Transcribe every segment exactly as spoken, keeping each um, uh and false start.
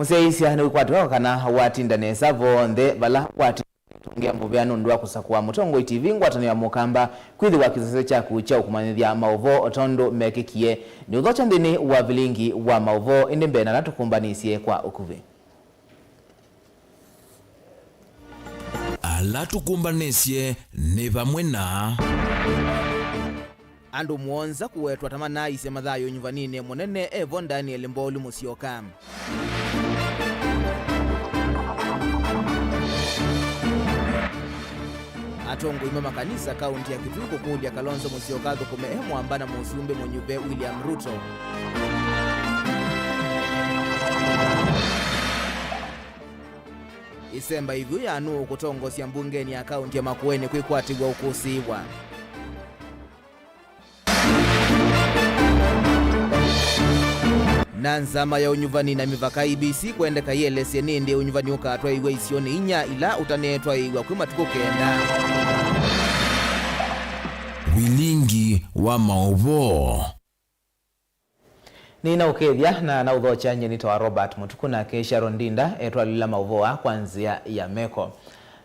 Mũsyaĩĩsya nĩwĩkwatĩwa kana watinda nesa vonthe vala watinda. Tũngĩa mũvea nũndũ wa kũsakũa mũtongoi T V ngwatanĩo ya Mũkamba kwĩthĩwa kĩsese kyaku kya ũkũmanyĩthya maũvoo o tondũ mekĩkie nĩ ũthokya nthĩnĩ wa vilingi wa maũvoo, ĩndĩ mbee na ala tũkũmbanĩsye kwa ũkuvĩ. Ala tũkũmbanĩsye nĩ vamwe na. Andũ mũonza kũwetwa ta manaaisye mathayũ ũnyuvaninĩ mũnene, evo Daniel Mbolu Mũsyoka. Atongoi ma makanisa kaunti ya Kitui kũkũlya Kalonzo Mũsyoka athũkũme e mwamba na mũsumbĩ mũnyuve William Ruto. Ĩsemba ĩvyũ ya nũũ ũkũtongosya mbungenĩ ya kaunti ya Makueni kwĩkwatĩw'a ũkũsĩĩwa. Na nzama ya ũnyuvani na mĩvaka I E B C kwendeka yĩelesye nĩ ĩndĩ ũnyuvani ũkatwaĩw'a isionĩ inya ila ũtanetwaĩw'a kwĩ matukũ kenda. Vilingi wa maũvoo. Nĩnaũkethya na naũthokya nyie nĩtawa Robert Mũtuku, nake Sharon Ndinda etwalĩla maũvoo aa kwa nzĩa ya meko.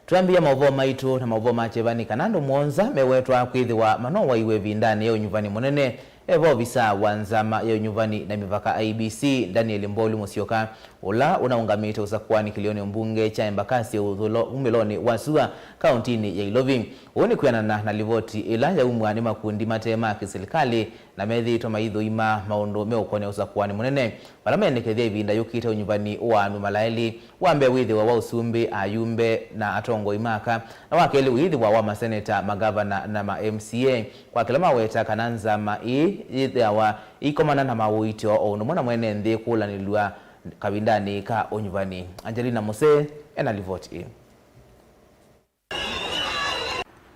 Twambĩĩa maũvoo maitũ na maũvoo ma kyeva nĩ kana andũ mũonza mewetwa kwĩthĩwa manowaiwe ĩvindanĩ ya ũnyuvani mũnene, e vo ovisaa wa nzama ya ũnyuvani na mĩvaka I E B C, Daniel Mbolu Mũsyoka, ũla ũnaũngamĩte ũsakũanĩ kĩlĩonĩ mbunge kya Embakasi ũthũlo umĩlonĩ wa sua kauntinĩ ya Ilovi. Ũu nĩ kwĩanana na livoti ĩla yaumw'a nĩ makundi mate ma kĩsilikalĩ na methĩĩtwe maithũima maũndũ meũkonea ũsakũanĩ mũnene, vala mendekethya ĩvinda yũkĩte ũnyuvani ũaanw'e mala elĩ, wa mbee wĩthĩwe wa ũsumbĩ, ayumbe na atongoi ma aka, na wa kelĩ ũyĩthĩwa wa maseneta, magavana na ma M C A, kwa kĩla maweta kana nzama ii yĩthĩawa ĩikomana na maũito o ũndũ ũmwe na mwene nthĩ kũlanĩlw'a kavindanĩ ka ũnyuvani. Angelina Muse ena livoti ĩĩ.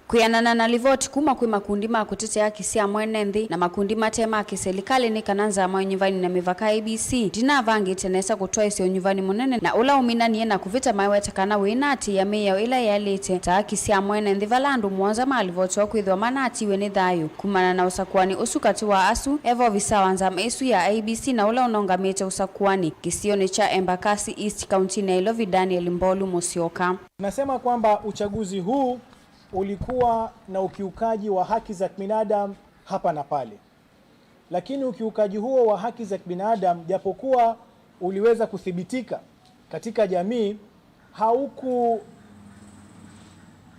Kwĩanana na livoti kuma kwĩ makundi ma kũtetea haki sya mwene nthĩ na makundi mate ma kĩsilikalĩ, nĩ kana nzama ya ũnyuvani na mĩvaka I E B C ndinavangĩte nesa kũtwaĩsya ũnyuvani mũnene na ũla ũminanie na kũvĩta, maweta kana wĩnaatĩĩa mĩao ĩla yaĩlĩte ta haki sya mwene nthĩ, vala andũ mũonza malivotiwa kwĩthĩwa manatiwe nĩ thayũ kumana na ũsakũani ũsu. Katĩ wa asu, e vo ovisaa wa nzama ĩsu ya I E B C na ũla ũnaũngamĩte ũsakũani kĩsionĩ kya Embakasi East, kauntinĩ ya Ilovi, Daniel Mbolu Mũsyoka. Nasema kwamba uchaguzi huu ulikuwa na ukiukaji wa haki za kibinadamu hapa na pale. Lakini ukiukaji huo wa haki za kibinadamu, japokuwa uliweza kuthibitika katika jamii, hauku-,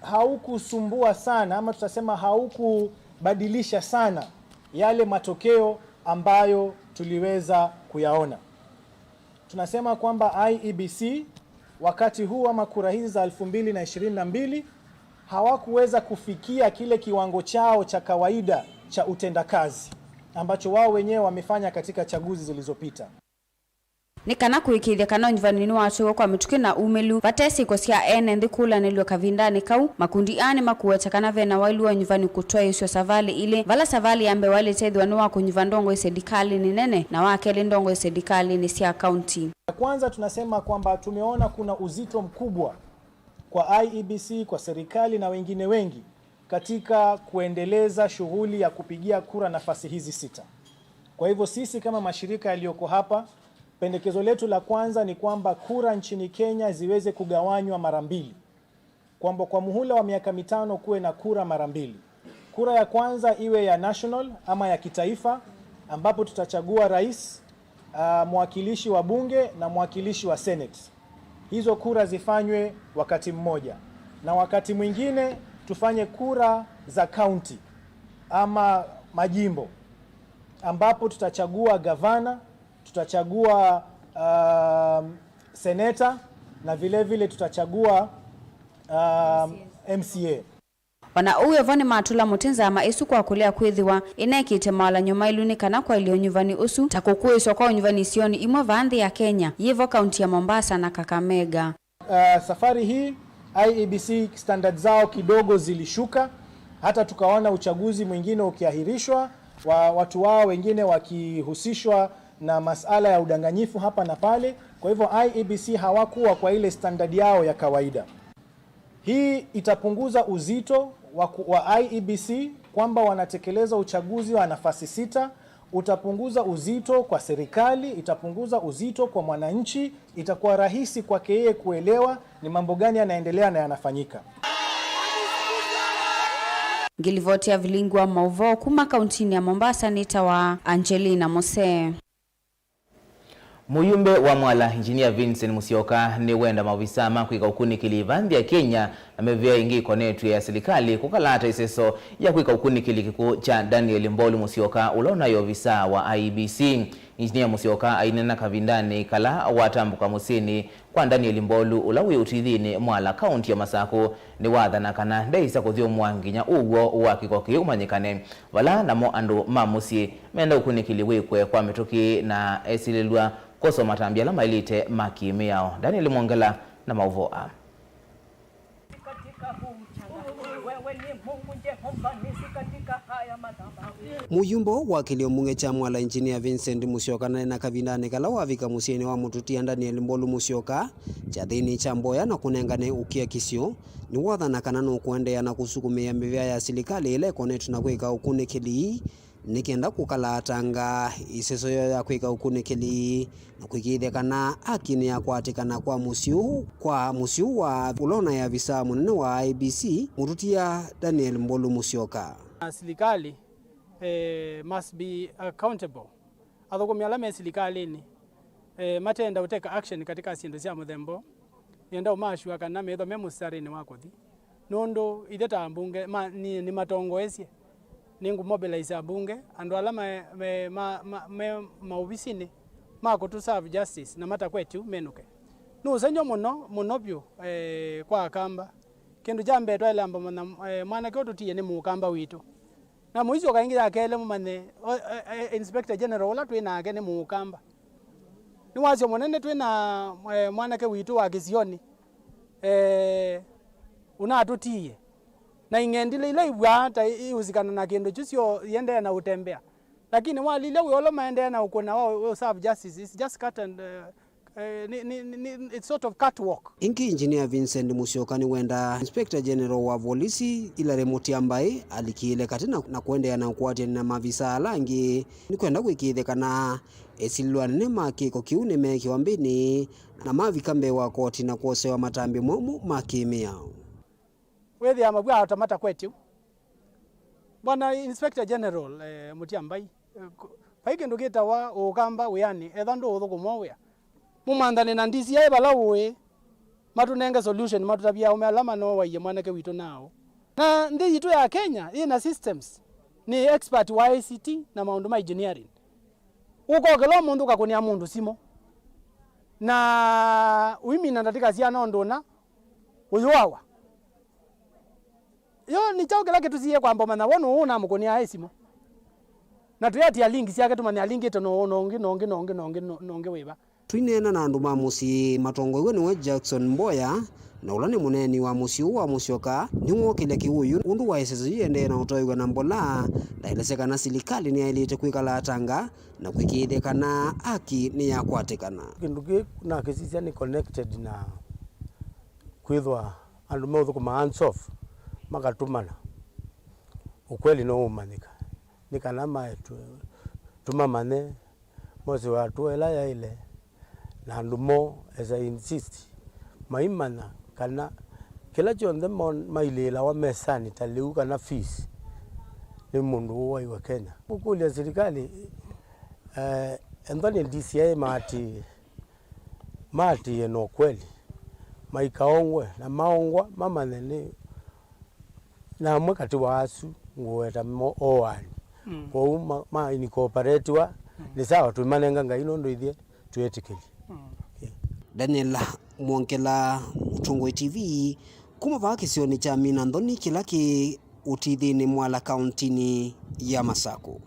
haukusumbua sana, ama tutasema haukubadilisha sana yale matokeo ambayo tuliweza kuyaona. Tunasema kwamba I E B C wakati huu ama kura hizi za elfu mbili na ishirini na mbili hawakuweza kufikia kile kiwango chao cha kawaida cha utendakazi ambacho wao wenyewe wamefanya katika chaguzi zilizopita. Nĩ kana kũĩkĩĩthya kana ũnyuvani nĩwatwaĩwe kwa mĩtũkĩ na umĩlu, vate syĩko sya ene nthĩ kũlanĩlw'a kavindanĩ kau, makundi aa nĩmakũweta kana ve na waĩlu wa ũnyuvani kũtwaĩĩsw'a savalĩ ilĩ, vala savalĩ ya mbee waĩlĩte ĩthĩwa nĩ wa kũnyuva ndongoi silikalĩnĩ nene, na wa kelĩ ndongoi silikalĩnĩ sya kaunti. Ya kwanza, tunasema kwamba tumeona kuna uzito mkubwa kwa I E B C, kwa serikali na wengine wengi katika kuendeleza shughuli ya kupigia kura nafasi hizi sita. Kwa hivyo sisi kama mashirika yaliyoko hapa, pendekezo letu la kwanza ni kwamba kura nchini Kenya ziweze kugawanywa mara mbili. Kwamba kwa muhula wa miaka mitano kuwe na kura mara mbili. Kura ya kwanza iwe ya national ama ya kitaifa, ambapo tutachagua rais, ah, mwakilishi wa bunge na mwakilishi wa senate. Hizo kura zifanywe wakati mmoja, na wakati mwingine tufanye kura za county ama majimbo, ambapo tutachagua gavana, tutachagua, um, seneta na vile vile tutachagua, um, M C A. O na ũu evo, nĩmatũla mũtĩ nzama ĩsu kwa kũlea kwĩthĩwa ĩnekĩte mawalany'o maĩlu nĩ kana kwaĩlya ũnyuvani ũsu, ta kũkũĩĩswa kwa ũnyuvani isionĩ imwe vaa nthĩ ya Kenya, yĩvo kaunti ya Mombasa na Kakamega. Uh, safari hii I E B C standards zao kidogo zilishuka, hata tukaona uchaguzi mwingine ukiahirishwa, wa watu wao wengine wakihusishwa na masala ya udanganyifu hapa na pale. Kwa hivyo I E B C hawakuwa kwa ile standard yao ya kawaida. Hii itapunguza uzito wa ku-, wa I E B C kwamba wanatekeleza uchaguzi wa nafasi sita, Utapunguza uzito kwa serikali, itapunguza uzito kwa mwananchi, itakuwa rahisi kwake yeye kuelewa ni mambo gani yanaendelea na yanafanyika. Ngĩlivoti ya vilingi wa maũvoo kuma kauntinĩ ya Mombasa nĩtawa Angelina Mose. Mũyumbe wa Mwala, Engineer Vincent Musyoka, nĩwenda maovisaa ma kwĩka ũkunĩkĩli va nthĩ ya Kenya na mĩvĩa ĩngĩ ĩkonetw'e ya silikalĩ kũkalata ĩseso ya kwĩka ũkunĩkĩli kĩkw'ũ kya Daniel Mbolu Musyoka, ũla ũnaĩ ovisaa wa I E B C. Engineer Musyoka aineena kavindanĩ kala watambũka mũsyĩnĩ kwa Daniel Mbolu, ũla wĩ Ũtithinĩ, Mwala, kaunti ya Masakũ, nĩwathana kana ndeĩsa kũthyũmũa nginya ũw'o wa kĩko kĩĩ ũmanyĩkane, vala namo andũ ma mũsyĩ menda ũkunĩkĩli wĩkwe kwa mĩtũkĩ na esilĩlw'a kwosa matambya ala maĩlĩte ma kĩ-mĩao. Daniel Mwongela na maũvoo aa. Mũyumba wa kĩlio mbunge kya Mwala, Engineer Vincent Musyoka, naneena kavindanĩ kala wavika mũsyĩnĩ wa mũtũtia Daniel Mbolu Musyoka kyathĩnĩ kya mboya na kũnengane ũkiakisyo, nĩwathana kana nũkũendeea na kũsukumĩĩa mĩvĩa ya silikalĩ ĩla ĩkonetw'e na kwĩka ũkunĩkĩli nĩ kenda kũkalatanga ĩseso yoo ya kwĩka ũkunĩkĩli na kũĩkĩĩthya kana haki nĩyakwatĩkana kwa mũsyĩ ũũ, kwa mũsyĩ ũũ wa ũla ũnaĩ avisaa mũnene wa I E B C, mũtũtia Daniel Mbolu Musyoka. Na silikalĩ, eh, must be accountable. Athũkũmi ala me silikalĩnĩ, eh, matenda ũteka action katika syĩndũ sya mũthemba ũũ, nĩenda ũmaasua kana methĩwa me mũsitarĩnĩ wa kũthi, nũndũ ithyĩ ta ambunge ma, ni, nĩmatongoesye. Nĩngũmobilize ambunge, andũ ala me, me, ma, ma, me maovisinĩ ma kũtũ serve justice na matakwetye ũu menũke. Nĩ ũsengy'o mũno, mũno vyũ, eh, kwa Akamba. Kĩndũ kya mbee twaĩle amba manya, eh, mwanake ũtũtiie nĩ Mũkamba witũ. Na mũisyoka ĩngĩ ya kelĩ mũmanye, o, e, e, Inspector General ũla twĩ nake nĩ Mũkamba. Nĩ wasyo mũnene twĩ na, e, mwanake witũ wa kĩsionĩ, e, ũnatũtiie. Na ing'endilĩ ila iw'aa ta i-, iũsikana na kĩndũ kyu syo iendee na ũtembea. Lakini walilya wĩa ũla maendee na ũkũna wa ũ-, ũ-, serve justice, it's just cut and, e, Eh, ni, ni, ni, ni, it's sort of catwalk. Ĩngĩ, Engineer Vincent Musyoka nĩwendaa Inspector General wa volisi, Hilary Mutyambai, alikĩĩle katĩ na, na kũendeea na ũkwatĩanĩ na mavisaa ala angĩ nĩ kwenda kũĩkĩĩthya kana esilĩlwa anene ma kĩko kĩu nĩmeekĩwa mbĩnĩ na mavika mbee wa koti na kwosewa matambya momũ ma kĩ-mĩao. Wĩthĩa mavw'a ata matakwetye ũu. Bwana Inspector General, eh, Mutyambai, eh, ku-, vai kĩndũ kĩtawa ũkamba wĩanĩ, etha ndũũthũkũma wĩa. Mũmanthane na D C I vala ũĩ, matũnenge solution, matũtavye aũme ala manowaie mwanake witũ naaũ. Na nthĩ yitũ ya Kenya yĩ na systems, nĩ expert wa I C T na maũndũ ma engineering. Ũkokĩla ũmũnthĩ ũkakũnĩa mũndũ simũ. Na ũimina ndatĩka siana ũndũ ũna ũyũawa. Yo nĩ kyaũ kĩla kĩtũsiĩe kwamba ũmanya we nũũ ũnamũkũnĩaa ĩ simũ? Na tũyatia link syake tũmanye alingĩte nũũ, na ũngĩ, na ũngĩ, na ũngĩ, na ũngĩ, na ũngĩ wĩva? Tũineena na andũ ma mũsyĩ matongoew'e nĩwe Jackson Mboya, na ũla nĩ mũneeni wa mũsyĩ ũũ wa Musyoka, nĩwookĩlya kĩwũyũ ũndũ wa ĩseso yĩendee na ũtoew'a na mbola, na aelesya kana silikalĩ nĩyaĩlĩte kwĩkala atanga na kũĩkĩĩthya kana haki nĩyakwatĩkana. Kĩndũ kĩĩ nakĩsisya nĩ connected na kwĩthwa andũ meũthũkũma hands off makatũmana, ũkweli no ũmanyĩka, nĩ kana maetwe tũmamanye mose watũa ĩla yaĩle, na andũ moo, as I insist, maimanya kana kĩla kyonthe mon-, mailĩĩlawa mesanĩ ta lĩu kana fees nĩ mũndũ ũwaiwe Kenya. Kũkũlya silikalĩ, eh, ethwa nĩ D C I maatĩĩe, maatĩĩe na ũkweli, maikaongwe, na maongwa mamanye nĩ na amwe katĩ wa asu ngũweta mo oani. Mm. Kwoou ma, ma incorporatiwa, mm, nĩ sawa, twĩmanenga Ngai nũndũ ithyĩ twĩtĩkĩlye. Mm. Yeah. Daniel Mwongela, Mũtongoi T V, kuma vaa kĩsionĩ kya Mina Nthoni kĩla kĩ Ũtithinĩ Mwala kauntinĩ ya Masakũ.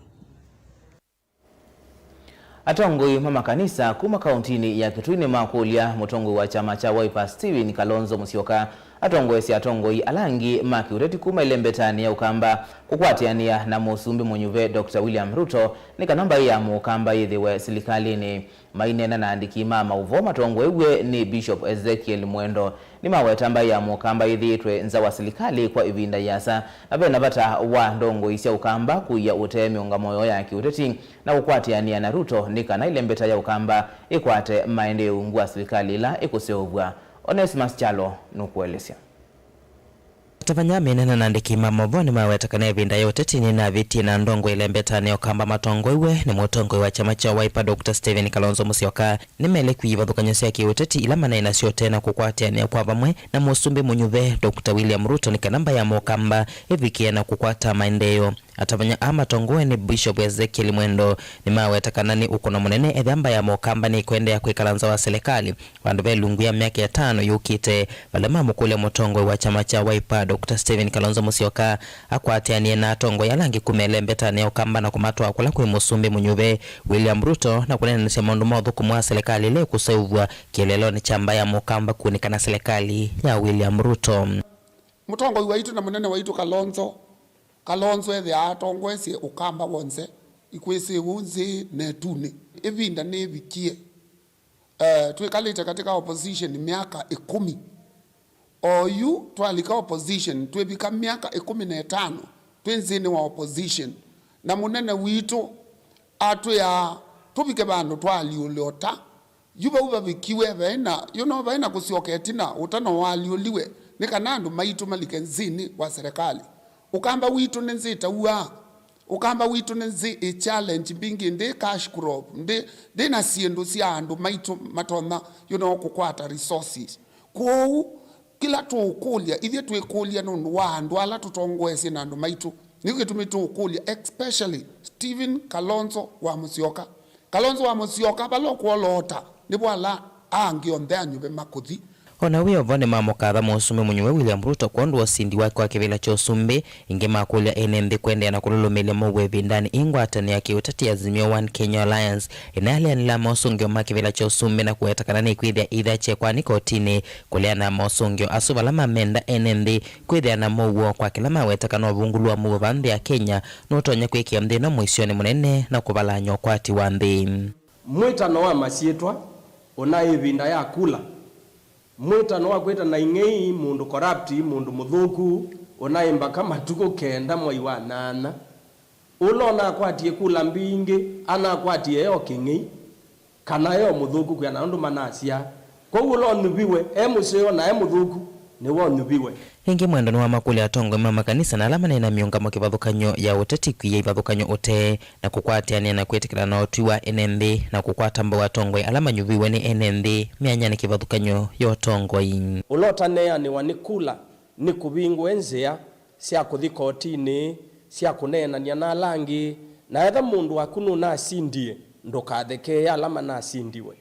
Atongoi ma makanisa kuma kauntinĩ ya Kitui nĩmakũlya mũtongoi wa kyama kya Wiper Stephen Kalonzo Musyoka Atongoesye atongoi ala angĩ ma kĩũteti kuma ĩlembetanĩ ya Ũkamba kũkwatĩanĩa na Mũsumbĩ mũnyuve Doctor William Ruto nĩ kana mbaĩ ya Mũkamba yĩthĩwe silikalĩnĩ. Maineena na andĩki ma maũvoo matongoew'e nĩ Bishop Ezekiel Mwendo, nĩmaweta mbaĩ ya Mũkamba yĩthĩĩtwe nza wa silikalĩ kwa ĩvinda yĩasa, na ve na vata wa ndongoi sya Ũkamba kũia ũtee mĩũngamo yoo ya kĩũteti na kũkwatĩanĩa na Ruto nĩ kana ĩlembeta ya Ũkamba ĩkwate maendeeo ungu wa silikalĩ ĩla ĩkũseũvw'a. Onesimus Kyalo nũkũelesya. Atavany'a maineena na andĩki ma maũvoo nĩmaweta kana ĩvinda ya ũteti nĩnavĩtie na ndongoi ĩlembetanĩ ya Ũkamba matongoew'e nĩ mũtongoi wa kyama kya Wiper Doctor Stephen Kalonzo Musyoka nĩmaĩle kwia ivathũkany'o sya kĩũteti ila manaĩ nasyo tene na kũkwatĩanĩa kwa vamwe na Mũsumbĩ mũnyuve Doctor William Ruto nĩ kana mbaĩ ya Mũkamba ĩvikĩe na kũkwata maendeeo. Atavany'a aa matongoew'e nĩ Bishop Ezekiel Mwendo nĩmaweta kana nĩ ũkũno mũnene ethĩa mbaĩ ya Mũkamba nĩkũendeea kwĩkala nza wa silikalĩ vandũ ve ilungu ya myaka ĩtano yũkĩte, vala mamũkũlya mũtongoi wa kyama kya Wiper Doctor Stephen Kalonzo Musyoka akwatĩanĩe na atongoi ala angĩ kuma ĩlembetanĩ ya Ũkamba na kũmatwaa kũla kwĩ Mũsumbĩ mũnyuve William Ruto na kũneenanĩsya maũndũ ma ũthũkũmi wa silikalĩ ĩla ĩkũseũvw'a kĩeleelonĩ kya mbaĩ ya Mũkamba kũunĩka na silikalĩ ya William Ruto. Mũtongoi waitũ na mũnene waitũ Kalonzo, Kalonzo ethĩawa atongoesye Ũkamba w'onthe, ikwĩsĩĩwa nzĩ na ĩtunĩ. Ĩvinda nĩvikie. Eh, twĩkalĩte katika opposition myaka ĩkũmi. Oyu twalika opposition, twĩvika myaka ĩkũmi na ĩtano twĩ nzĩnĩ wa opposition. Na mũnene witũ atwĩaa tũvike vandũ twaalyũle ũta. Yu vau vavikiwe, vaĩ na, you know, vaĩ na kũsyoka ĩtina, ũtano waalyũliwe, nĩ kana andũ maitũ malike nzĩnĩ wa serikali. Ũkamba witũ nĩ nzĩ ĩtauaa. Ũkamba witũ nĩ nzĩ ĩ challenge mbingĩ, ndĩ cash crop, ndĩ, ndĩ na syĩndũ sya andũ maitũ matonya, you know, kũkwata resources. Kwoou, kĩla tũũkũlya, ithyĩ twĩkũlya nũndũ wa andũ ala tũtongoesye na andũ maitũ. Nĩkyo kĩtumi tũũkũlya, especially Stephen Kalonzo wa Musyoka. Kalonzo wa Musyoka, vala ũkwoloota, nĩvo ala angĩ onthe anyuve makũthi. O na wĩ o vo, nĩmamũkatha Mũsumbĩ mũnyuve William Ruto kwondũ wa ũsindi wake wa kĩvĩla kya ũsumbĩ. Ĩngĩ makũlya ene nthĩ kũendeea na kũlũlũmĩĩlya mũuo ĩvindanĩ ĩĩ ngwatanĩo ya kĩũteti ya Azimio One Kenya Alliance ĩnaleanĩla mosũngĩo ma kĩvĩla kya ũsumbĩ na kũweta kana nĩkwĩthĩa ĩithya kyekwa nĩ kotinĩ kũleana na mosũngĩo asu vala mamenda ene nthĩ kwĩthĩa na mũuo kwa kĩla maweta kana ũvungũlu wa mũuo vaa nthĩ ya Kenya nũtonya kwĩkĩa nthĩ ĩno mũisyonĩ mũnene na kũvalany'a ũkwati wa nthĩ. Mwĩtano wa masyĩtwa, ũnaĩ ĩvinda ya kula. Mwĩtano wa kwĩtana ing'ei, mũndũ corrupt, mũndũ mũthũku, ũnaĩ mbaka matukũ kenda mwai wa nyanya. Ũla ũnakwatie kula mbingĩ, anakwatie e o kĩng'ei, kana e o mũthũku kwĩana ũndũ manasya. Kwoou ũla ũnyuviwe e mũseo na e mũthũku, nĩwe ũnyuviwe. Ĩngĩ Mwendo nĩwamakũlya atongoi ma makanisa na ala manaĩ na mĩũngamo kĩvathũkany'o ya ũteti kwia ivathũkany'o ũtee na kũkwatĩanĩa na kwĩtĩkĩlana na ũtwi wa ene nthĩ na kũkwata mbau atongoi ala manyuviwe nĩ ene nthĩ myanyanĩ kĩvathũkany'o ya ũtongoi. Ũla ũtaneanĩwa nĩ kula nĩ kũvingũe nzĩa sya kũthi kotinĩ sya kũneenany'a na ala angĩ, na etha mũndũ waku nũnasindie, ndũkathekeee ala manasindiwe.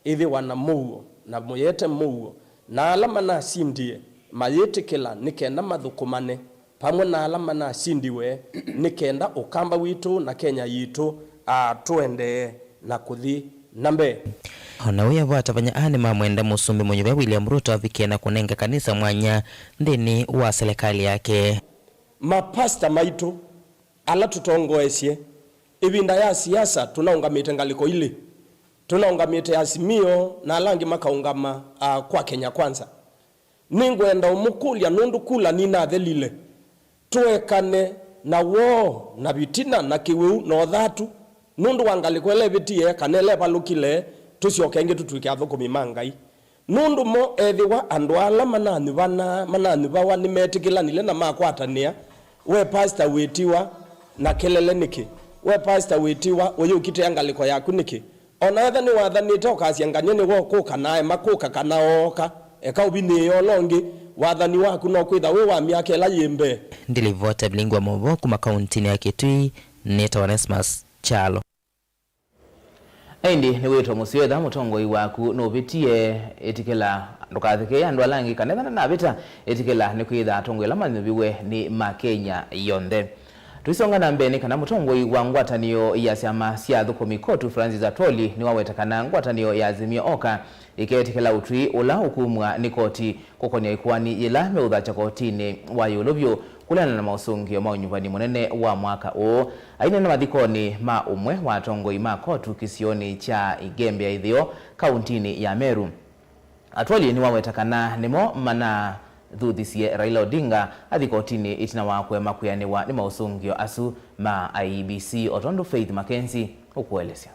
Ĩthĩwa na mũuo, na mũyete mũuo, na ala manasindie mayĩtĩkĩla nĩ kenda mathũkũmane vamwe na ala manasindiwe, nĩ kenda Ũkamba witũ na Kenya yitũ, aa, tũendee na kũthi na mbee. O na wĩ o vo, atavany'a aa nĩmamwenda Mũsumbĩ mũnyuve William Ruto avikĩe na kũnenga kanisa mwanya nthĩnĩ wa silikalĩ yake. Mapasta maitũ ala tũtongoesye ĩvinda ya siasa tũnaũngamĩte ngalĩko ilĩ. Tũnaũngamĩte Azimio na ala angĩ makaũngama, a, kwa Kenya Kwanza. Nĩngwenda ũmũkũlya nũndũ kula ninathelile, tũekane na woo na vitina na kĩwĩu na ũthatu nũndũ wa ngalĩko ĩla ĩvĩtie kana ĩla ĩvalũkile, tũsyoke ĩngĩ tũtw'ĩke athũkũmi ma Ngai. Nũndũ mo ethĩwa andũ ala mananyuvana, mananyuvawa nĩmetĩkĩlanile na makwatanĩa, we pastor wĩtiwa na kelele nĩkĩ? We pastor wĩtiwa ũyũkitĩa ngalĩko yaku nĩkĩ? O na etha nĩwathanĩte ũkasya ngany'e nĩwe ũkũka na aema kũka kana ooka, eka ũvinyĩĩe ũla ũngĩ, wathani waku no kwĩtha wĩ wa myaka ĩla yĩ mbee. Ndilivota Bilingwa Movo kuma kauntinĩ ya Kitui, nĩtawa Onesmus Kyalo. Ĩndĩ nĩwĩtwe mũseo ethĩwa mũtongoi waku nũvĩtie, ĩtĩkĩla, ndũkathekeeye andũ ala angĩ, kana ethĩwa ndanavĩta, ĩtĩkĩla, nĩkwĩthĩwa atongoi ala manyuviwe nĩ ma Kenya yonthe. Tũisonga na mbee, nĩ kana mũtongoi wa ngwatanĩo ya syama sya athũkũmi KOTU Francis Atwoli nĩwaweta kana ngwatanĩo ya Azimio Oka Iketĩkĩla ũtwi ũla ũkumw'a nĩ koti kũkonĩa ĩkoani yĩla meũthakya kotinĩ wa ĩũlũ vyũ kũleana na maũsũngĩo ma ũnyuvani mũnene wa mwaka ũũ. Aineena mathikonĩ ma ũmwe wa atongoi ma kotu kĩsionĩ kya Igembe ya Ĩtheo, kauntinĩ ya Meru, Atwoli nĩwaweta kana nĩmo manathuthisye Raila Odinga athi kotinĩ ĩtina wa kũema kwĩanĩwa nĩ maũsũngĩo asu ma I E B C, o tondũ Faith Mackenzie ũkũelesya.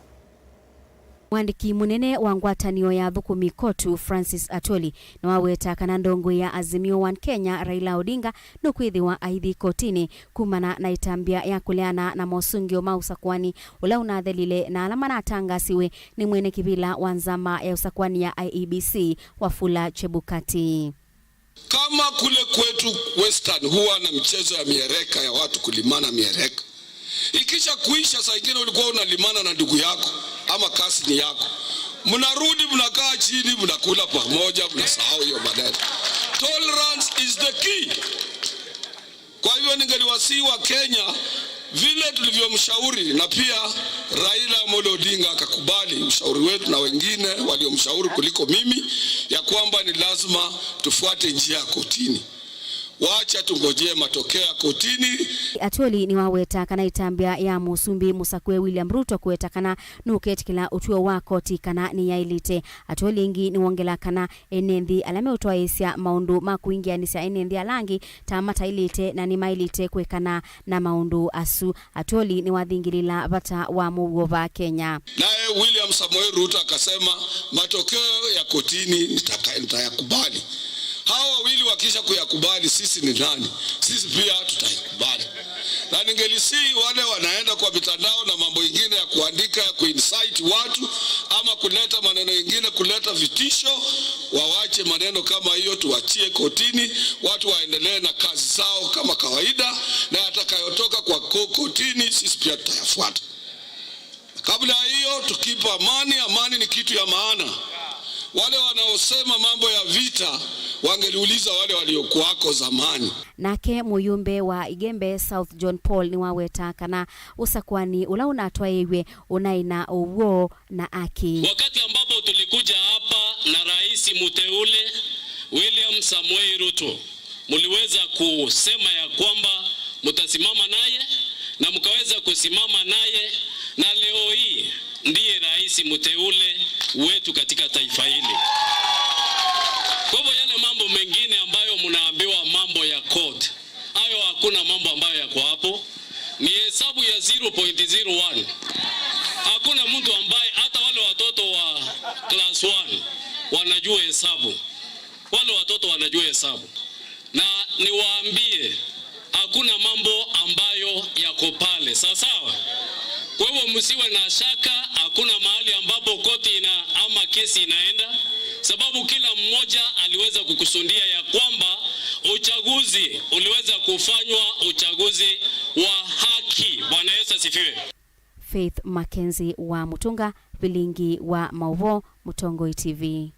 Mwandĩki mũnene wa ngwatanĩo ya athũkũmi kotu, Francis Atwoli, nĩwaweta kana ndongoi ya Azimio One Kenya, Raila Odinga, nũkwĩthĩwa aithi kotinĩ kumana na ĩtambya ya kũleana na mosũngĩo ma ũsakũani ũla ũnathelile na ala manatangasiwe nĩ mwene kĩvĩla wa nzama ya ũsakũani ya I E B C, Wafula Chebukati. Kama kule kwetu Western huwa na mchezo ya miereka, ya watu kulimana miereka. Ikisha kuisha, saa ingine ulikuwa unalimana na ndugu yako ama kasini yako, mnarudi mnakaa chini, mnakula pamoja, mnasahau hiyo maneno. Tolerance is the key. Kwa hivyo ningeliwasihi wa Kenya, vile tulivyomshauri na pia Raila Amolo Odinga akakubali ushauri wetu na wengine waliomshauri kuliko mimi, ya kwamba ni lazima tufuate njia ya kotini. Wacha tungojee matokeo ya kotini. Atwoli nĩwaweta kana ĩtambya ya mũsumbĩ mũsakũe William Ruto kũweta kana nũketĩkĩla ũtw'o wa koti kana nĩyaĩlĩte. Atwoli ĩngĩ nĩwongela kana ene nthĩ ala meũtwaĩĩsya maũndũ ma kũingĩanĩsya ene nthĩ ala angĩ ta mataĩlĩte na nĩmaĩlĩte kwĩkana na maũndũ asu. Atwoli nĩwathingĩlĩla vata wa mũuo va Kenya. Naye William Samoei Ruto akasema, "Matokeo ya kotini nitaka-, nitayakubali." Hawa wawili wakisha kuyakubali, sisi ni nani? Sisi pia tutaikubali. Na ningelisihi wale wanaenda kwa mitandao na mambo ingine ya kuandika, ya kuincite watu ama kuleta maneno ingine, kuleta vitisho, wawache maneno kama hiyo, tuachie kotini, watu waendelee na kazi zao kama kawaida, na yatakayotoka kwa ko-, kotini, sisi pia tutayafuata. Kabla ya hiyo, tukipa amani, amani ni kitu ya maana. Wale wanaosema mambo ya vita wangeliuliza wale waliokuwako zamani. Nake mũyũmbe wa Igembe South John Paul nĩwaweta kana ũsakũani ũla ũnatwaĩiw'e ũnaĩ na ũw'o na aki. Wakati ambapo tulikuja hapa na rais mteule William Samoei Ruto, mliweza kusema ya kwamba mtasimama naye na mkaweza kusimama naye, na leo hii ndiye rais mteule wetu katika taifa hili. Kwa hivyo yale mambo mengine ambayo mnaambiwa mambo ya court, hayo hakuna mambo ambayo yako hapo. Ni hesabu ya zero point zero one. Hakuna mtu ambaye, hata wale watoto wa class one wanajua hesabu. Wale watoto wanajua hesabu. Na niwaambie, hakuna mambo ambayo yako pale. Sawa sawa? Kwa hivyo msiwe na shaka, hakuna mahali ambapo koti ina-, ama kesi inaenda, sababu kila mmoja aliweza kukusudia ya kwamba uchaguzi uliweza kufanywa uchaguzi wa haki. Bwana Yesu asifiwe. Faith Mackenzie wa Mutunga, vilingi wa mauvoo, Mũtongoi T V.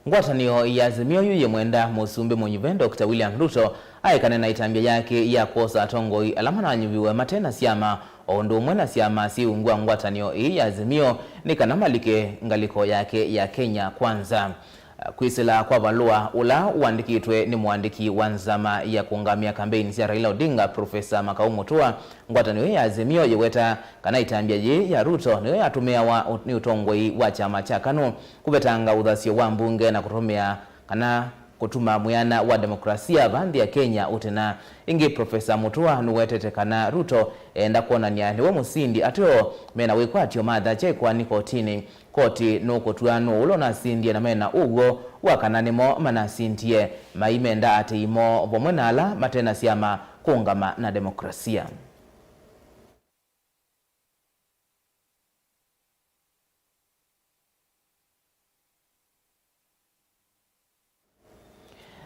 Ngwatanĩo ya Azimio yu yĩmwenda Mũsumbĩ mũnyuve Doctor William Ruto aekane na ĩtambya yake ya kwosa atongoi ala mananyuviwe mate na syama, o ũndũ ũmwe na syama syĩ ungu wa ngwatanĩo ĩĩ ya Azimio, nĩ kana malike ngalĩko yake ya Kenya Kwanza. Kwĩsĩla kwa valũa ũla ũandĩkĩtwe nĩ mũandĩki wa nzama ya kũngamĩa kambeini sya Raila Odinga, Professor Makau Mutua, ngwatanĩo ĩĩ ya Azimio yĩweta kana ĩtambya yĩĩ ya Ruto nĩyo yatũmĩawa ũ-, nĩ ũtongoi wa kyama kya KANU kũvetanga ũthasyo wa mbunge na kũtũmĩa kana kũtuma mwĩana wa demokrasia va nthĩ ya Kenya ũte na. Ĩngĩ, Professor Mutua nũwetete kana Ruto eenda kwonany'a nĩwe mũsindi ateo mena wĩkwatyo mathakya ĩkoani kotinĩ. Koti nũkũtw'a nũũ ũla ũnasindie na mena ũw'o wa kana nĩmo manasindie, maimenda atĩi moo vamwe na ala mate na syama kũũngama na demokrasia.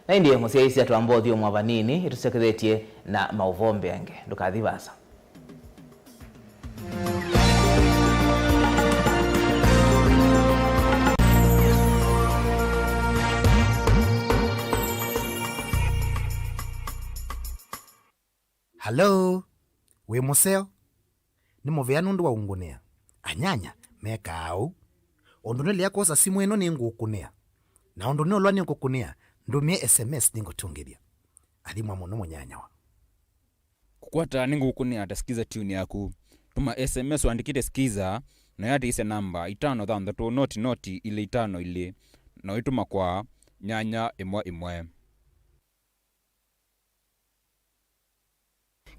Na ĩndĩ mũsyaĩĩsya twamba ũthyũmũa vanini, ĩtũsyokethetye na maũvoo mbeange. Ndũkathi vaasa. Hello, wĩ mũseo? Nĩ mũvea nũndũ wa ũngũnĩa. Anyanya, mekaa ũu. Ũndũ nĩlea kwosa simũ ĩno nĩngũkũnĩa. Na ũndũ nĩũlwa nĩngũkũnĩa, ndũmĩe S M S nĩngũtũngĩthya. Athimwa mũno mũnyanyawa. Kũkwata nĩngũkũnĩa ta Skiza tune yaku. Tũma S M S ũandĩkĩte Skiza, na ũyatĩĩsya namba itano thanthatũ noti noti ilĩ itano ilĩ, na ũitũma kwa nyanya ĩmwe ĩmwe.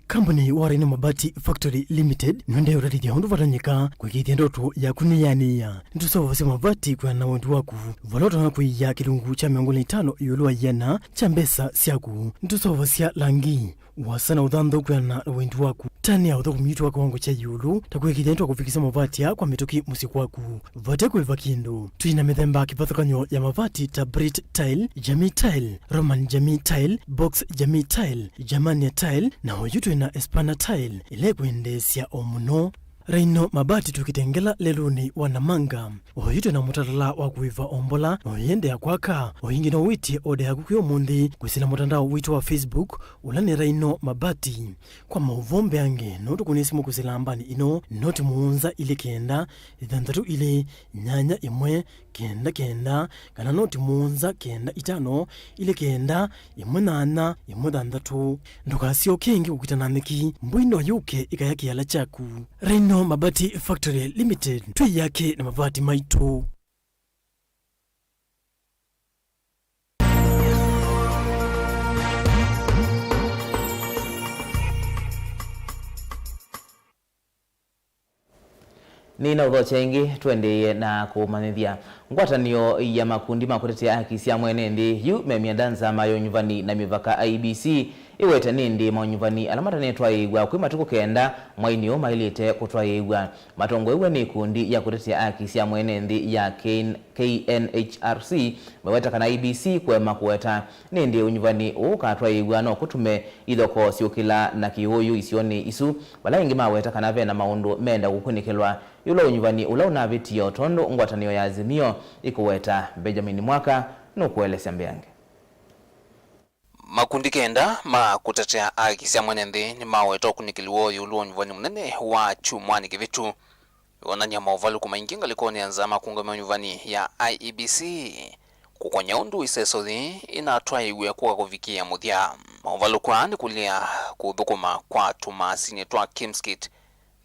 Kambuni wa Rhino Mabati Factory Limited nĩũendee ũtatĩthya ũndũ vatonyeka kũĩkĩĩthya ndoto yaku nĩyanĩĩa. Nĩtũseũvasya mavati kwĩana na wendi waku, vala ũtonya kũia kĩlungu kya mĩongo ĩlĩ na itano ĩũlũ wa ĩana kya mbesa syaku. Nĩtũseũvasya langi, ũasa na ũthanthũ kwĩana na wendi waku. Tanĩa ũthũkũmi witũ wa kĩwango kya ĩũlũ, ta kũĩkĩĩthya nĩtwakũvikĩsya mavati aa kwa mĩtũkĩ mũsyĩ kwaku. Vate kũĩva kĩndũ. Twĩ na mĩthemba kĩvathũkany'o ya mavati ta Brit Tile, Jamii Tile, Roman Jamii Tile, Box Jamii Tile, Germania Tile, na oyu twĩ na Espana Tile, ĩla ĩkwendeesya o mũno. Rhino Mabati tũkĩtengela lelũnĩ wa Namanga. Oyu twĩ na mũtalatala wa kũĩva o mbola, na ũyĩendeea kwaka. O ĩngĩ no wĩtye oda yaku kwĩ ũmũnthĩ kwĩsĩla mũtandao witũ wa Facebook, ũla nĩ Rhino Mabati. Kwa maũvoo mbeange, no tũkũnĩe simũ kwĩsĩla nambani ĩno, noti mũonza ilĩ kenda, thanthatũ ilĩ, nyanya ĩmwe, kenda kenda, kana noti mũonza kenda itano, ilĩ kenda, ĩmwe nyanya, ĩmwe thanthatũ. Ndũkasyoke ĩngĩ kũkita na nyeki, mbũi no yũke ĩkaya kĩala kyaku. Rhino Mabati Factory Limited, twĩyake na mavati maitũ. Nĩnaũthokya ĩngĩ, tũendeeye na kũmanyĩthya. Ngwatanĩo ya makundi ma kũtetea haki sya mwene nthĩ yu me mĩenda nzama ya ũnyuvani na mĩvaka I E B C ĩwete nĩ ĩndĩ maũnyuvani ala matanetwaĩĩw'a kwĩ matukũ kenda mwainĩ ũũ maĩlĩte kũtwaĩĩw'a. Matongoew'e nĩ ikundi ya kũtetea haki sya mwene nthĩ ya K N H R C meweta kana I E B C kũema kũweta nĩ ĩndĩ ũnyuvani ũũ ũkatwaĩĩw'a no kũtume ithokoo syũkĩla na kĩũũyũ isionĩ isu, vala aingĩ maweta kana ve na maũndũ meenda kũkunĩkĩlwa ĩũlũ wa ũnyuvani ũla ũnavĩtie, o tondũ ngwatanĩo ya Azimio ĩkũweta. Benjamin Mwaka nũkũelesya mbeange. Makundi kenda ma kũtetea haki sya mwene nthĩ nĩmaweta ũkunĩkĩli woo ĩũlũ wa ũnyuvani mũnene wa kyumwanĩ kĩvĩtu, wonany'a maũvalũku maingĩ ngalĩkonĩ ya nzama kũũngamĩa ũnyuvani ya I E B C, kũkony'a ũndũ ĩseso yĩĩ ĩnatwaĩĩw'e kũka kũvikĩĩa mũthya. Maũvalũku aa nĩ kũlea kũthũkũma kwa tũmasinĩ twa Kimskit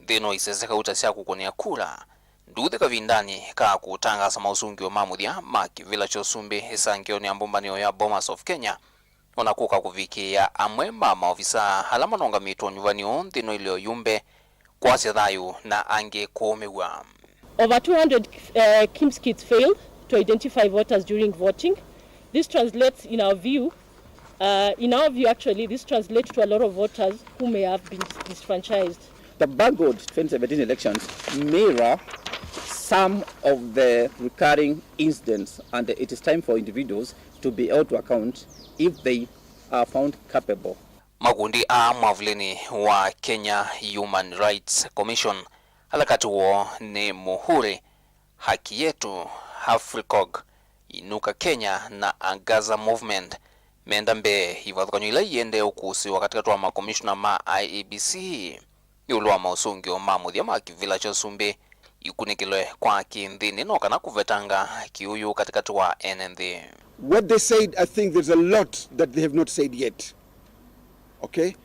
nthĩnĩ wa isese kauta sya kũkũnĩa kura, nduuthĩ kavindanĩ ka kũtangaasa maũsũngĩo ma mũthya ma kĩvĩla kya ũsumbĩ ĩsangĩonĩ ya mbũmbanĩo ya Bomas of Kenya, o na kũka kũvikĩĩa amwe ma maovisaa ala manũngamĩtwe ũnyuvani ũũ nthĩnĩ wa ileo yumbe kwasya thayũ na angĩ kũũmĩw'a. Over two hundred, uh, Kimskits failed to identify voters during voting. This translates, in our view, uh, in our view, actually, this translates to a lot of voters who may have been disfranchised. The buggered twenty seventeen elections mirror some of the recurring incidents, and it is time for individuals to be held to account if they are found culpable. Makundi aa mwavulĩnĩ wa Kenya Human Rights Commission, ala katĩ woo nĩ Muhuri, Haki Yetu, Africog, Inuka Kenya na Angaza Movement, meenda mbee ivathũkany'o ila iendee ũkũsĩĩwa katĩkatĩ wa makomishona ma I E B C ĩũlũ wa maũsũngĩo ma mũthya ma kĩvĩla kya ũsumbĩ ikunĩkĩlwe kwa kĩnthĩnĩ no kana kũvetanga kĩũyũ katĩkatĩ wa ene nthĩ. What they said, I think there's a lot that they have not said yet. Okay?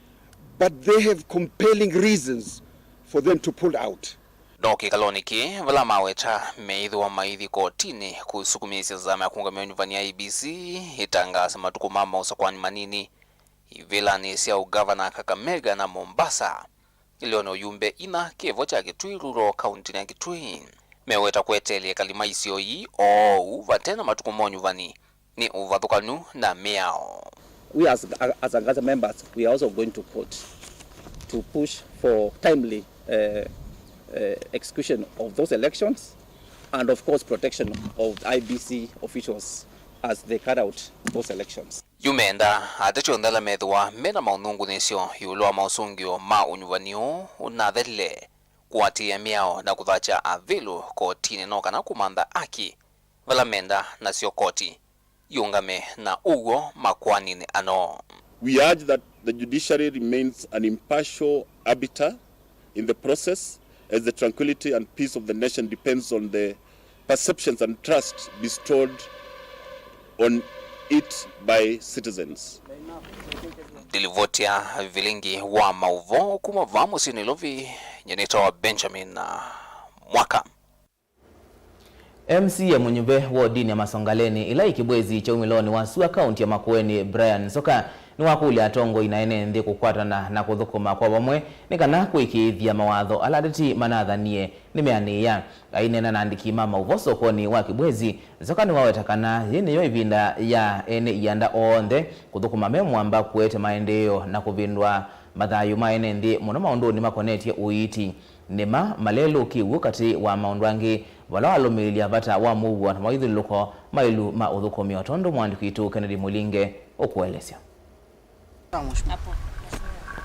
But they have compelling reasons for them to pull out. No kĩkalonĩ kĩĩ, vala maweta meĩthĩwa maithi kotinĩ kũsukumĩĩsya nzama ya kũũngamĩa ũnyuvani ya I E B C ĩtangaase matukũ ma maũsakwani manini ivĩlanĩ sya ũgavana Kakamega na Mombasa, ĩleonĩ ũyumbe ina kĩvo kya Kitui Rural kauntinĩ ya Kitui. Meweta kweteelya ekali ma isio ii oou vate na matukũ ma ũnyuvani nĩ ũvathũkanu na mĩao. We as, as Angaza members, we are also going to court to push for timely, uh, uh, execution of those elections and, of course, protection of I E B C officials as they carry out those elections. Yu meenda ateti onthe ala methĩwa me na maũnungunĩsyo ĩũlũ wa maũsũngĩo ma ũnyuvani ũũ ũnathelile kũatĩĩa mĩao na kũthakya avĩlũ kotinĩ no kana kũmantha aki vala menda nasyo koti iũngame na ũw'o makoaninĩ ano. We urge that the judiciary remains an impartial arbiter in the process as the tranquility and peace of the nation depends on the perceptions and trust bestowed on it by citizens. Ndilivoti ya vilingi wa maũvoo kuma vaa mũsyĩ Nairobi, nyenĩtawa Benjamin, uh, Mwaka. M C A mũnyuve wodinĩ ya Masongaleni, ĩla ĩ Kĩbwezi kya umĩlonĩ wa sua kaunti ya Makueni, Brian Nzoka, nĩwakũlya atongoi na ene nthĩ kũkwatana na kũthũkũma kwa vamwe nĩ kana kũĩkĩĩthya mawatho ala ateti manathanie nĩmeanĩĩa. Aineena na andĩki ma maũvoo sokonĩ wa Kĩbwezi, Nzoka nĩwaweta kana yĩĩ nĩyo ĩvinda ya ene ianda onthe kũthũkũma me mũamba kũete maendeeo na kũvĩndũa mathayũ ma ene nthĩ, mũno maũndũnĩ makonetye ũiiti. Nĩ ma malelũkĩw'ũ katĩ wa maũndũ angĩ, vala walũmĩĩlya vata wa mũuo na mawĩthyũlũlũko maĩlu ma ũthũkũmi, o tondũ mũandĩki witũ Kennedy Mũlinge ũkũelesya.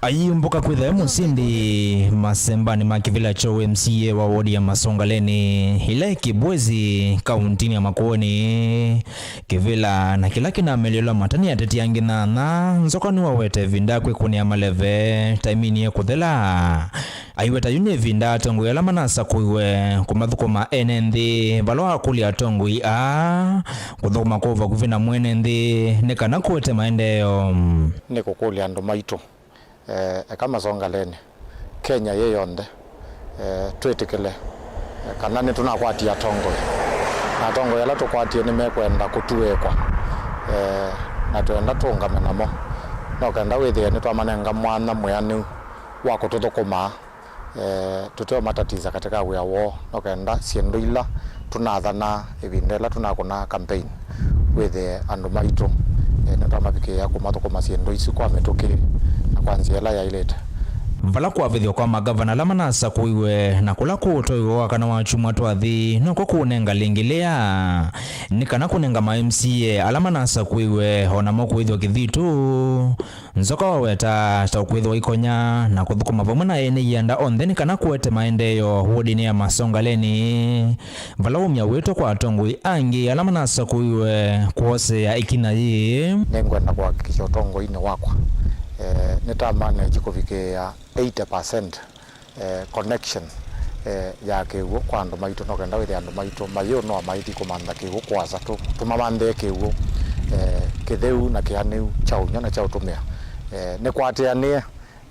Ayĩmbũka kwĩtha e mũsindi masembanĩ ma kĩvĩla kya M C A wa wodi ya Masongaleni, ĩla ĩ Kĩbwezi, kauntinĩ ya Makueni. Kĩvĩla na kĩla kĩnamelelwa mata nĩ ateti angĩ nana, Nzoka nĩwawete ĩvinda kwĩkũnĩa maleve, taimini ĩkũthela. Aiweta yu nĩ ĩvinda atongoi ala manasakũiwe kũmathũkũma ene nthĩ, vala wakũlya atongoi aa kũthũkũma kwa vakuvĩ na mwene nthĩ nĩ kana kũete maendeeo. Nĩ kũkũlya andũ maitũ, eh, eka Masongaleni, Kenya yĩ yonthe, eh, twĩtĩkĩle, eh, kana nĩtũnakwatie atongoi. Na atongoi ala tũkwatie nĩmekwenda kũtuĩkwa, eh, na twenda tũũngame namo. No kenda wĩthĩe nĩtwamanenga mwanya mwĩanĩu wa kũtũthũkũma, eh, tũteũmatatiza katika wĩa woo, no kenda syĩndũ ila tũnathana ĩvinda ĩla tũnakũna campaign, wĩthĩe andũ maitũ, eh, nĩtwamavikĩĩa kũmathũkũma syĩndũ isu kwa mĩtũkĩ na kwa nzĩa ĩla yaĩlĩte. Vala kwavĩthw'a kwa magavana ala manasakũiwe na kũla kũũtoiwe wa kana wa kyumwa twathi, nokw'o kũũnenga lĩngĩ lĩa nĩ kana kũnenga ma M C A ala manasakũiwe o namo kũĩthw'a kĩthitũ. Nzoka waweta ta ũkwĩthĩwa ikonya na kũthũkũma vamwe na ene ianda onthe nĩ kana kũete maendeeo wodinĩ ya Masongaleni, vala waumya wĩto kwa atongoi angĩ ala manasakũiwe kwoseea ĩkinya yĩĩ. Nĩngwenda kũhakikisha ũtongoinĩ wakwa, eh, nĩtamanenji kũvikĩĩa eighty percent eh, connection, eh, ya kĩw'ũ kwa andũ maitũ, no kenda wĩthĩa andũ maitũ mayĩũnoa maithi kũmantha kĩw'ũ kũasa, tũ-, tũmamanthĩe kĩw'ũ, eh, kĩtheu na kĩanĩu kya ũnyw'a na kya ũtũmĩa. Eh, nĩkwatĩanĩe,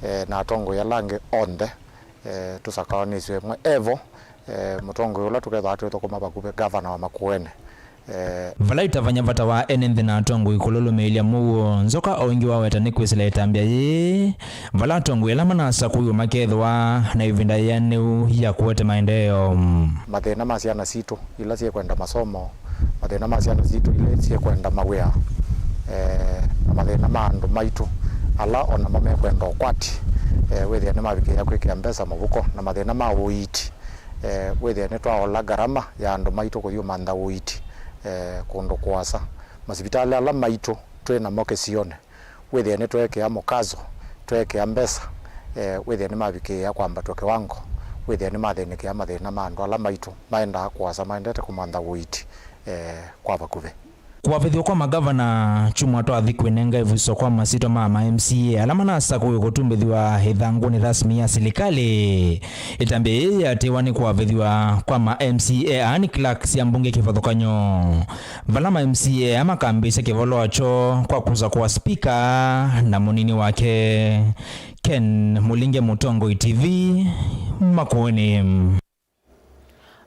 eh, na atongoi ala angĩ onthe, eh, tũsakaanĩsye ĩmwe. Evo, eh, mũtongoi ũla tũkethĩwa twĩthũkũma vakuvĩ, gavana wa Makueni. Eh, vala itavany'a vata wa ene nthĩ na atongoi kũlũlũmĩĩlya mũuo, Nzoka o ĩngĩ waweta nĩ kwĩsĩla ĩtambya yĩĩ, vala atongoi ala manasakũiwe makethĩwa na ĩvinda yĩanĩu ya kũete maendeeo. Mathĩna ma syana sitũ ila syĩkwenda masomo, mathĩna ma syana sitũ ila syĩkwenda mawĩa, eh, na mathĩna ma andũ maitũ ala o namo mekwenda ũkwati, eh, wĩthĩa nĩmavikĩĩa kwĩkĩa mbesa mũvuko, na mathĩna ma ũiiti. Eh, wĩthĩe nĩtwaola ngarama ya andũ maitũ kũthi ũmantha ũiiti, eh, kũndũ kũasa. Masivitalĩ ala maitũ twĩ namo kĩsionĩ, wĩthĩe nĩtweekĩa mũkazo, tweekĩa mbesa, eh, wĩthĩe nĩmavikĩĩa kwambatw'a kĩwango, wĩthĩe nĩmathĩnĩkĩa mathĩna ma andũ ala maitũ maendaa kũasa maendete kũmantha ũiiti, eh, kwa vakuvĩ. Kũavĩthw'a kwa magavana kyumwa twathi kwĩnenga ĩvuso kwa masyĩtwa ma ma M C A ala manasakũiwe kũtumbĩthw'a ĩthangũnĩ rasmi ya silikalĩ. Ĩtambya yĩĩ yĩatĩĩwa nĩ kũavĩthw'a kwa ma M C A, yaani clerk sya mbunge kĩvathũkany'o, vala ma M C A aa makambĩĩsya kĩvalũa kyoo kwa kũsakũa spika na mũnini wake. Ken Mũlinge, Mũtongoi T V, Makueni.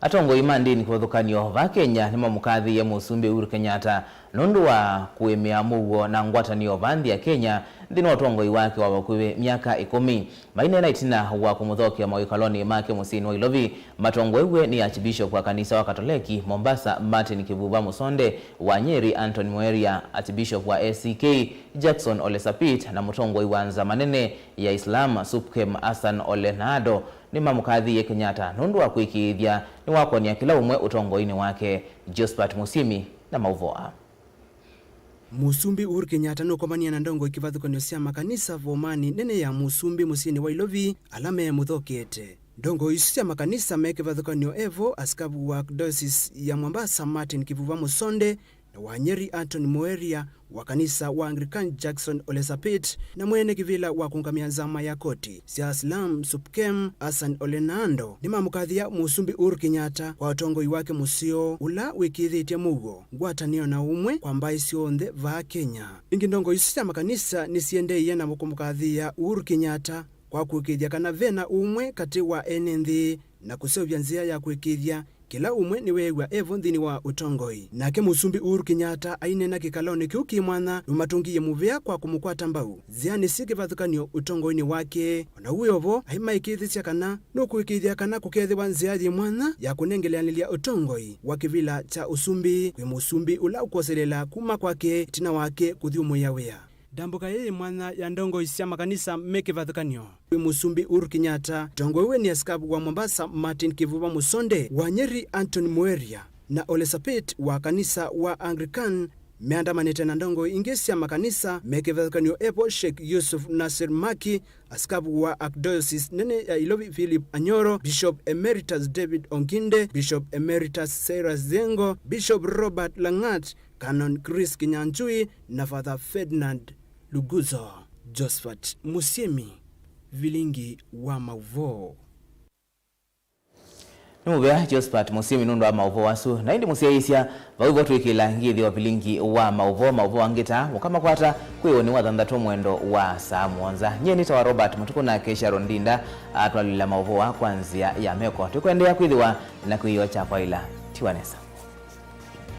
Atongoi ma ndĩni kĩvathũkany'o vaa Kenya nĩmamũkathĩĩe Mũsumbĩ Uhuru Kenyatta nũndũ wa kũĩmĩa mũuo na ngwatanĩo vaa nthĩ ya Kenya nthĩnĩ wa ũtongoi wake wa vakuvĩ myaka ĩkũmi. Maineena ĩtina wa kũmũthokea mawĩkalonĩ make mũsyĩnĩ wa Ilovi, matongoew'e nĩ Archbishop wa kanisa wa Katoleki Mombasa, Martin Kivuva Mũsonde, wa Nyeri, Anthony Mweria, Archbishop wa A C K, Jackson Ole Sapit, na mũtongoi wa nzama nene ya Islam, SUPKEM, Hassan Ole Naado. Nĩmamũkathĩĩe Kenyatta nũndũ wa kwĩkĩĩthya nĩwakonia kĩla ũmwe ũtongoinĩ wake. Josephat Mũsyĩmi na maũvoo aa. Mũsumbĩ Uhuru Kenyatta nũkomanie na ndongoi kĩvathũkany'o sya makanisa vomanĩ nene ya Mũsumbĩ mũsyĩnĩ wa Ilovi ala meemũthokete. Ndongoi isu sya makanisa me kĩvathũkany'o evo, asikavu wa Archdiocese ya Mombasa Martin Kivuva Mũsonde, na Wanyeri Anthony Muheria wa kanisa wa Anglican Jackson Ole Sapit, na mwene kĩvĩla wa kũũngamĩa nzama ya koti sya Islam SUPKEM Hassan Ole Nando nĩmamũkathĩa Mũsumbĩ Uhuru Kenyatta kwa ũtongoi wake mũseo ũla wĩkĩĩthĩtye mũuo, ngwatanĩo na ũmwe kwa mbaĩ syonthe vaa Kenya. Ĩngĩ, ndongoi isu sya makanisa nĩsiendeeie na kũmũkathĩa Uhuru Kenyatta kwa kũĩkĩĩthya kana ve na ũmwe katĩ wa ene nthĩ na kũseũvya nzĩa ya kũĩkĩĩthya kĩla ũmwe nĩweew'a e vo nthĩnĩ wa ũtongoi. Nake Mũsumbĩ Uhuru Kenyatta aineena kĩkalonĩ kĩu kĩ mwanya nũmatũngĩie mũvea kwa kũmũkwata mbau nzĩanĩ syĩ kĩvathũkany'o ũtongoinĩ wake. O na wĩ o vo, aimaĩkĩĩthĩsya kana nũkũĩkĩĩthya kana kũkeethĩwa nzĩa yĩ mwanya ya kũnengeleanĩlya ũtongoi wa kĩvĩla kya ũsumbĩ kwĩ mũsumbĩ ũla ũkwoseleela kuma kwake ĩtina wake kũthyũmũĩa wĩa. Ndambũka ĩĩ yĩ mwanya ya ndongoi sya makanisa me kĩvathũkany'o. Wĩ Mũsumbĩ Uhuru Kenyatta, ũtongoew'e nĩ asikavu wa Mombasa Martin Kivuva Musonde, wa Nyeri Anthony Muheria, na Ole Sapit wa kanisa wa Anglican, meandamanĩte na ndongoi ingĩ sya makanisa me kĩvathũkany'o e vo Sheikh Yusuf Nasir Maki, asikavu wa Archdiocese nene ya Ilovi Philip Anyoro, Bishop Emeritus David Onginde, Bishop Emeritus Cyrus Zengo, Bishop Robert Langat, Canon Chris Kinyanjui na Father Ferdinand Luguzo. Josephat Mũsyĩmi, Vilingi wa Maũvoo. Nĩ mũvea Josephat Mũsyĩmi nũndũ wa maũvoo asu. Na ĩndĩ mũsyaĩĩsya, vau vo twĩkĩla ngĩthĩ wa vilingi wa maũvoo, maũvoo angĩ ta mũkamakwata kwĩ ũnĩ wa thanthatũ mwendo wa saa mũonza. Nyie nĩtawa Robert Mũtukũ, nake Sharon Ndinda atwalĩla maũvoo aa kwa nzĩa ya meko. Twĩkũendeea kwĩthĩwa na kwĩyĩwa kya kwaĩla. Tiwa nesa.